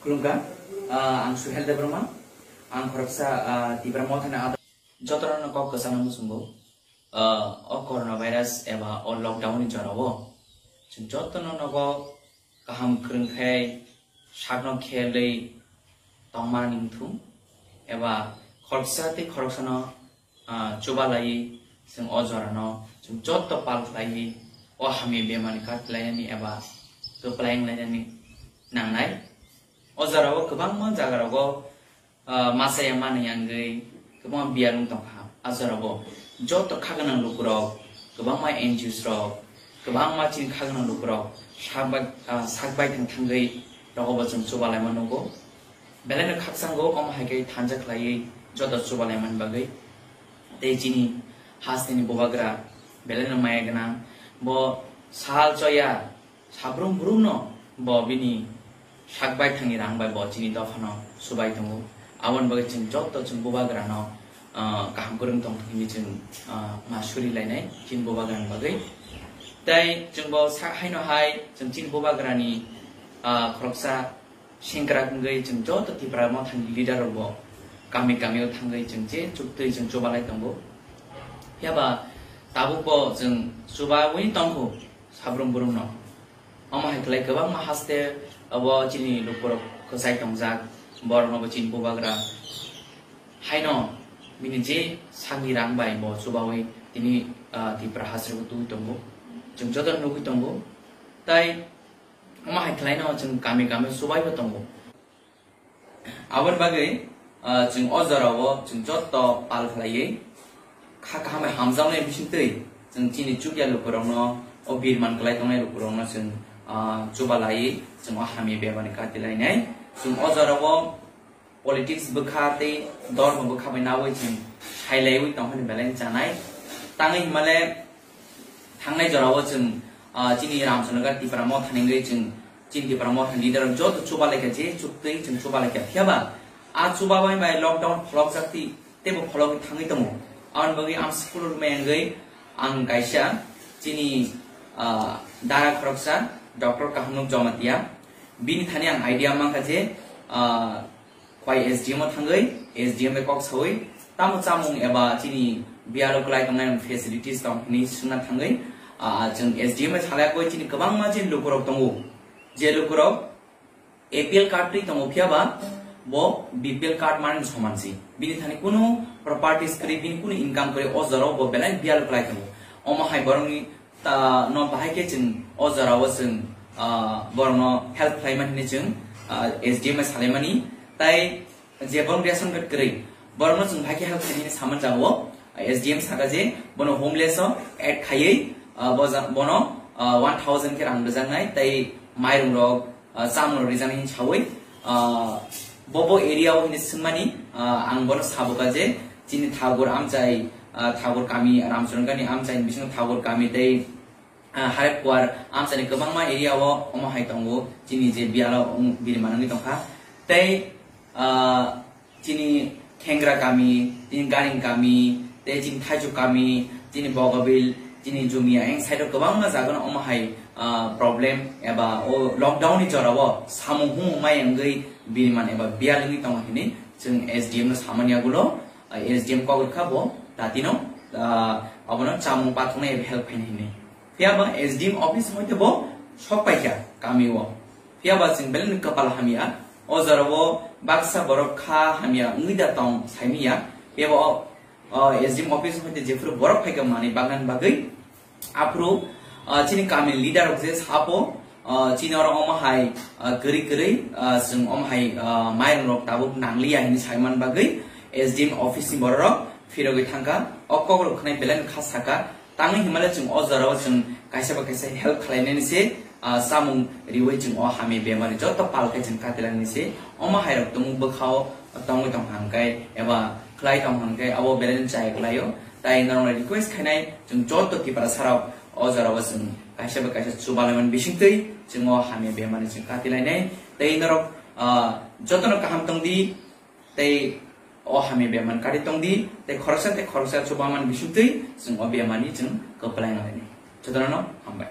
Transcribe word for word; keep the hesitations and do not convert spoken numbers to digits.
Khulumkha, ah, ang Suhel Debbarma, ang khoroksa, ah, Tipra Mothani adar. Jotono kok kwchangno muchungo, ah, o coronavirus eba o lockdown ni jorao chwng jotono nogo kaham kwrwng khe sakno khelwi tongmani wngthung, eba khoroksa tei khoroksano, ah, chubalaiwi chwng o jorano chwng joto pal khlaiwi o hamya bemani khat lainani eba kwplai wng lainani nangnai. O jorao kwbangma jagarogo, ah, masa ya mani yangwi kwbangma biyar wng tongkha. A jorao joto kha gwnang lukurok, kwbangma N G Os rok, kwbangma chini kha gwnang lukurok sak bai, ah, sak bai thang thangwi rogo bo chwng chubalaima nugo. Belaino khakchango omo hai khe thansa khlaiwi joto chubalaimani bagwi. Tei chini hasteni bubagra belaino maya gwnang, bo sal choya sabrum brumno bo bini sak bai thangni rang bai bo chini dophano subai tongo. Aboni bagwi chwng joto chwng bubagrano, ah, kaham kwrwng tongthok hinwi chwng, ah, ma suri lainai chini bubagrani bagwi. Tei chwng bo sa-, haino hai chwng chini bubagrani, ah, khoroksa sengkrak wngwi chwng joto Tipra Mothani leader rok bo kami kami o thangwi chwng je chuktwi chwng chubalai tongo. Phiya ba tabuk bo chwng chubawi tongkho sabrum brumno. Omo hai khlai kwbangma haste abo chini lukurok kwchai tongjak, borokno bo chini bubagra haino bini je sakni rang bai bo chubawi tini, ah, Tipra haste bo twi tongo. Chwng joto nugwi tongo. Tai omo hai khlaino chwng kami kami chubaibo tongo. Aboni bagwi, ah, chwng o jorao chwng joto pal khlaiwi kha kaham bai hamjaknai bisingtwi chwng chini chukya lukurokno, o birman kwlai tongnai lukurokno chwng, ah, chubalaiwi chwng o hamya bemani kati lainai. Chwng o jorao politics bwkha tei dormo bwkha bai nawi chwng sailaiwi tongphani belai chanai. Tangwi himale thangnai jorao chwng, ah, chini Ramchandragar Tipra Mothani wngwi chwng chini Tipra Mothani leader rok joto chuba laikha, je chuktwi chwng chuba laikha. Phiya ba a chuba bai bai lockdown pholokjak twi teibo phologwi thangwi tongo. Aboni bagwi ang school rwmai wngwi ang kaisa chini, ah, dara khoroksa Doctor Kahamnuk Jamatia, bini thani ang idea mankha je, ah, Khwai S D M o thangwi, S D M bai kok sawi, tamo chamung eba chini biyalo kwlai tongnai facilities tong hinwi swngna thangwi, ah, chwng S D M bai salai koi chini kwbangma chini lukurok tongo. Je lukurok A P L card twi tongo phiya ba bo B P L card mani soman si. Bini thani kunu properties kwrwi, bini kunu income kwrwi, o jorao bo belai biyalo kwlai tongo. Omo hai borokni ta no bahai khe chwng o jorao chwng, ah, borokno help khlaimani hinwi chwng, ah, S D M bai salaimani. Tai je borok ration card kwrwi, borokno chwng bahai khe help khlaimani saman jago. S D M saka je bono homeless o add khaiwi, ah, bo ja-, bono, ah, one thousand khe rang rwjaknai, tai mairung rok, ah, chamung rok rijak hinwi sawi, ah, bo bo area o hinwi swngmani, ah, ang bono sabuka je chini Thagur amchai, ah, Thagur kami, Ramchandragar ni amchai ni bisingo Thagur kami tei, ah, Harep Kuar amchai ni kwbangma area o omo hai tongo chini je biyalo, um, birman wngwi tongkha. Tei, ah, chini Khengra kami, chini Garing kami, tei chini Thaichuk kami, chini Bogobil, chini Jumia, eng side o kwbangma jaga no omo hai, ah, problem eba o lockdown ni jora o samung humung mai wngwi birman eba biyal wngwi tongo hinwi chwng S D M no samani yagulo, ah, S D M kok rwkha bo tati no, ah, abono chamung pathoknai eba help khainai hinwi. Phiya ba S D M office hoite bo sok paikha kami o. Phiya ba chwng belai no kwpal hamya. O jora o baksa borok kha hamya wngwi da tong saimiya. Phiya ba o, o S D M office hoite jephuru borok phaikha manwi bagna bagwi. Aphuru, ah, chini kami leader rok je sapo, ah, chini oro omo hai, ah, kwrwi kwrwi, ah, chwng omo hai, ah, mairung rok tabuk nangliya hinwi saiman bagwi S D M office ni borok rok phirogwi thangkha. O kok rok khwnai belai no kha saka. Tangwi himale chwng o jorao chwng kaisa ba kaisa help khlainani se, ah, chamung riwi chwng o hamya bemari joto pal khe chwng katilangni se. Omo hairok tumung bwkhao tongwi tong hangkai eba khlai tong hangkai abo belai chaya khlaio. Tai norokno request khainai chwng joto Tiprasa rok o jorao chwng kaisa ba kaisa chubalaimani bisingtwi chwng o hamya bemari chwng katilainai. Tei norok, ah, jotono kaham tongdi. Tei o hamya bemani kati tongdi, tei khoroksa tei khoroksa chubamani bisingtwi chwng o bemani chwng kwplai wnglaini. Jotono hambai.